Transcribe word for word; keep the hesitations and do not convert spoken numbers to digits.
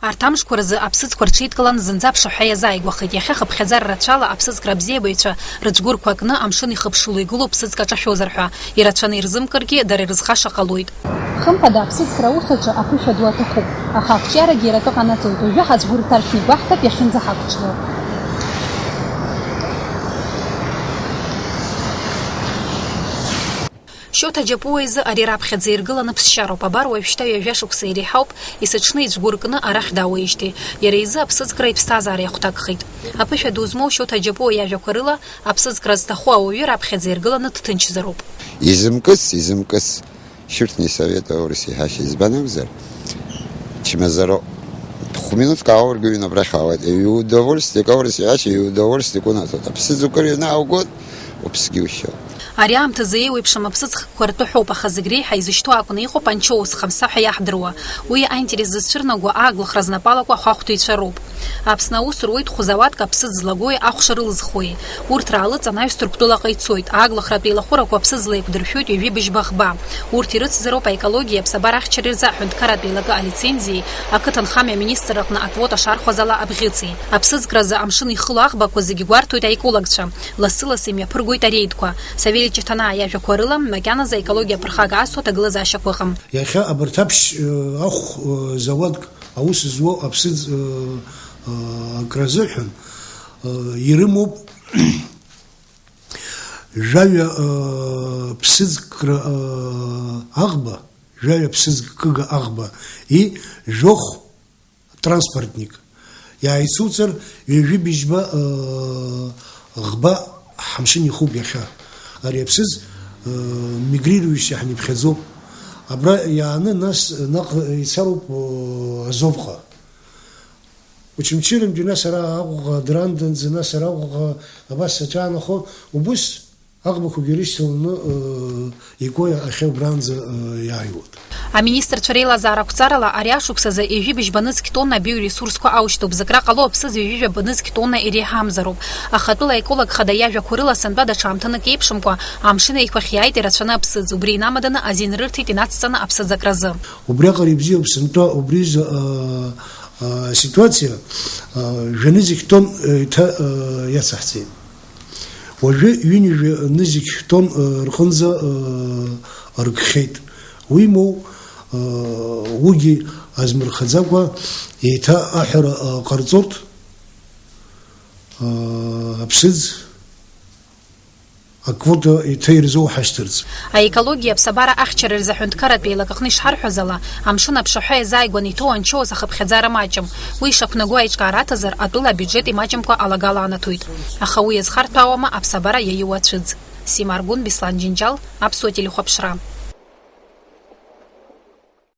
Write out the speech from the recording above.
Арҭ амшқәа рзы аԥсыӡқәа рҽеидкылан зынӡа аԥшаҳәа иазааигәахеит. Иахьа хыԥхьаӡара рацәала аԥсыӡкра абзиабаҩцәа рыҵәгәырқәа кны амшын ихыԥшыло игылоуп ԥсыӡк аҿашәозар ҳәа, ирацәаны ирзымгаргьы, дара ирызхаша ҟалоит. Хымԥада, аԥсыӡкра аус аҿы аԥышәа ду аҭахуп, аха ақәҿиарагьы иара акы ҟанаҵоит, уажәы ҳазгәырҭаршәны игәаҳҭап иахьынӡаҳақәҿио. Шьоҭа Џьапуа изы ари раԥхьаӡа иргыланы ԥсшьароуп. Абар уажәшьҭа ҩажәа шықәса иреиҳауп, есыҽны иҵәгәы ркны арахь даауеижьҭеи. Иара изы аԥсыӡкра иԥсҭазаара иахәҭакхеит. Аԥышәа ду змоу Шьоҭа Џьапуа иажәақәа рыла, аԥсыӡкра зҭаху ауаҩы раԥхьаӡа иргыланы дҭынчзароуп. Изымкыс, изымкыс. Шьырҭни советы аурыс иҳәашьа избан акәзар, чмазаро. Хә-минуҭк ааургьы ҩны абрахь аауеит. Иудовольствиек аурыс иҳәашьа, иудовольствиек унаҭоит. Аԥсыӡ укыр ианааугоит, уԥсгьы ушьоит. Ари аамҭазы еиуеиԥшым аԥсыӡ хкқәа ртәы ҳәоуп, аха зегь реиҳа изышьҭоу акәны иҟоуп анчоус хамса ҳәа иаҳдыруа. Уи аинтерес зыцәырнаго ааглахра знапалақәа ахәахәҭыҩцәа роуп. Аԥсны аус руеит хә-зауадк аԥсыӡ злагои ахәша рылызхуеи. Урҭ раалыҵ анаҩс Ҭырқәтәылаҟа ицоит. Ааглахратә еилахәырақәа аԥсыӡла еиқәдыршәоит ҩажәи быжьба ӷба. Урҭ ирыцзароуп аекологиеи аԥсабара ахьчареи рзы аҳәынҭқарратә еилакы алицензиеи, ақыҭанхамҩа аминистрра аҟны аквота шархәаз ала абӷьыци. Аԥсыӡкразы амшын ихыло аӷбақәа зегьы гәарҭоит аекологцәа. Лассы-лассы имҩаԥыргоит ареидқәа. Савелий Ҷыҭанаа иажәақәа рыла, макьаназы аекологиа аԥырхага асуа ҭагылазаашьақәа ыҟам. Иахьа абарҭ аԥшь, э, ахә, э, зауадк аус зуоу аԥсыӡ, э, э, акразыҳәан, э, ирымоуп жәаҩа, э, ԥсыӡкра, э, аӷба, жәаҩа ԥсыӡкыга аӷба, и жәохә транспортник. Иааицуҵар, ҩажәи быжьба, э, ӷба ҳамшын ихуп иахьа. Ари аԥсыӡ, э, мигрирующий ҳәа иԥхьаӡоуп. Абра иааны, нас, наҟ ицароуп, э, Азовҟа. Очамчырамгьы, нас, ара Аҟәаҟа, Дранданӡа, нас, ара Аҟәаҟа, абас аҿаанахо, убыс аӷбақәагьы ирышьҭаланы, э, икәои ахьа убранӡа, э, иааиуеит. Аминистрцәа реилазаара ақәҵарала, ари ашықәсазы ҩажәи быжьба нызқь тонна абиоресурсқәа аушьҭуп, зыкраҟало аԥсыӡ ҩажәи жәаба нызқь тонна иреиҳамзароуп. Ахатәыла аеколог хада иажәақәа рыла, сынтәа даҽа аамҭанык еиԥшымкәа, амшын еиқәахь иааит ирацәаны аԥсыӡ, убри инамаданы азин рырҭеит инацҵаны аԥсыӡ акразы. Убриаҟара ибзиоуп, сынтәа убри изы, э, э, ситуациа, э, жәа нызқь тонн, э, иҭа, э, иацаҳҵеит. Уажәы ҩынҩажәа нызқь тонн, э, рҟынӡа, э, ргхеит. Уимоу, э, уигьы азмырхаӡакәа еиҭа аҳәара, э, ҟарҵоит, э, аԥсыӡ аквота еиҭа ирзоуҳашьҭырц. Аекологиа аԥсабара ахьчара рзы аҳәынҭқарратә еилак аҟны ишҳарҳәаз ала, амшын аԥшаҳәа иазааигәаны иҭоу анчоус ахыԥхьаӡара маҷым. Уи ишақәнаго аиҿкаара аҭазар, атәыла абиуџьет имаҷымкәа алагала анаҭоит. Аха уи иазхарҭәаауама аԥсабара иаиуа ацәыӡ? Сима Аргәын, Беслан Џьынџьал, Аԥсуа телехәаԥшра.